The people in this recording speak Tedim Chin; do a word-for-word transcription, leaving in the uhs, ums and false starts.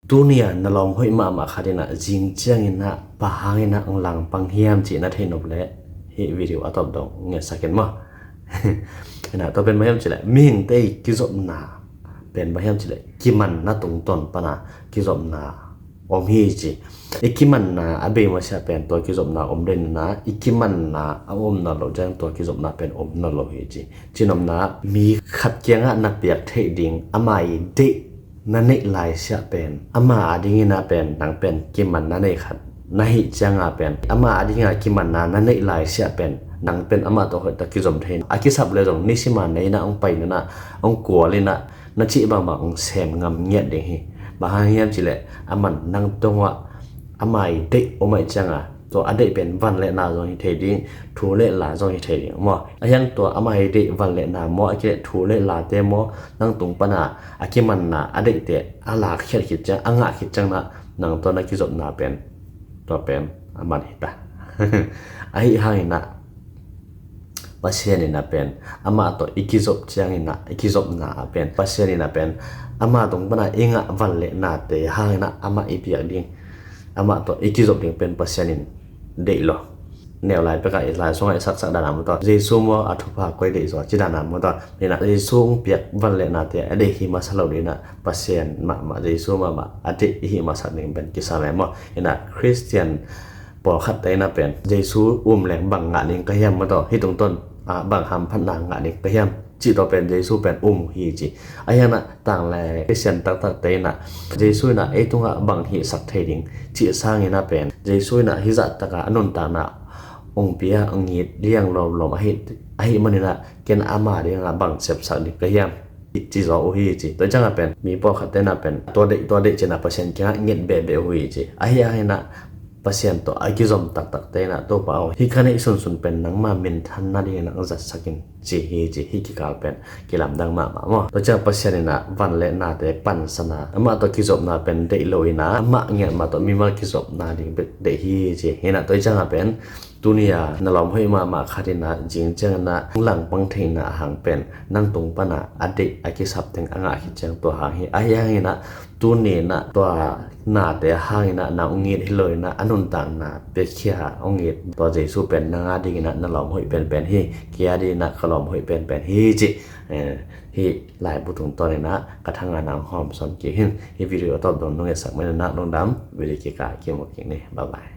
Tuni a na lawm hoih mahmah khat in ah zing ciangin ah bang hangin ah hong langpang hiam cih na theih nop leh hih video a tawp dong ngetsak in maw. In ah tua pen bang hiam cih leh mihingte i kizopna pen bang hiam cih leh kimanna tungtawn pan a kizopna om hi ci. I kimanna a bei masiah pen tua kizopna om den in ah i kimanna a om nawn loh ciang tua kizopna pen om nawn lo hi ci. Cinopna mi khat kiangah na piak theih ding ama i deih na neih laisiah pen ama a dingin ah pen nang pen kimanna nei khat na hih cianga pen ama a dinga kimanna na neih laisiah pen nang pen amah tawh hoihtak kizom thei. A kisap le zong nisima na inn ah hong pai in ah hong kual in ah na cih bangbang hong sem ngam ngiat ding hi. Bang hang hiam cih leh aman nang tungah ama i deih om ahih cianga tua a deih pen van le na zong hi thei ding, thu le la zong hi thei ding maw. A hiang tua ama i deih van le na maw a kileh thu le late maw nang tung pana a kimanna a deihte a lakkhiat khit ciang a ngah khit ciang na nang tua na kizopna pen tua pen a man hi ta. Ahi hangin ah Pasian in ah pen amah tawh i kizop ciangin ah i kizopna ah pen Pasian in ah pen amah tung pana i ngah van le nate hangin ah amah i piak ding amah tawh i kizop ding pen Pasian in deih lo. Neu lai pekah i lai sungah i saksak dana maw tawh Jesu maw a thupha koi deih zaw ci dana maw tawh. Inah Jesu hong piak van le nate a deih hi masa lo dinah Pasian mahmah Jesu mahmah a deih i hih masak ding pen kisa le maw. Inah Khristian pawlkhatte inah pen Jesu um leng bang ngah ding ka hiam maw tawh hih tungtawn ah bang hamphatna ngah ding ka hiam cih tawh pen Jesu pen um hi ci. A hianah tanglai Khristian taktakte inah Jesu inah ei tungah bang hihsak thei ding cih sanginah pen Jesu inah hih zahtaka a nuntakna ungpi ah ngit liang lawmlawm ahi maninah ken ama dingah bang sepsak ding ka hiam ci zaw uh hi ci. Tua ciangah pen mi pawlkhatte inah pen tua deih tua deih cinah Pasian kiangah nget behbeh uh hi ci. Ahi hanginah Pasian tawh a kizom taktakte inah Topa aw hih ka neih sunsun pen nangma minthan nadingin ang zatsakin ci hi ci. Hih kikal pen kilamdang mahmah maw. Tua ciang Pasian inah van le nate pansana amah tawh kizopna pen deih lo inah amah ngiat mah tawh mimal kizopna ding deih hi ci. Hinah tua ciangah pen tuni a na lawm hoih mahmah khat inah zing cianginah langpang theihna hang pen nang tung pana a deih a kisap teng a ngah khit ciang tua hang hi. Ahi hanginah tuni inah tua nate hanginah na ungit hi lo inah a nuntakna piakhia ungit tua Jesu pen nang a dinginah na lawm hoih penpen hi. Kei a dinginah ka lawm hoih penpen hi ci. Hih laibu tungtawn inah ka thanga nang hawmsawn kik hin. Hih video a tawp dong nung etsak maninah nungdam video kikah kimu kik ni. Bye bye.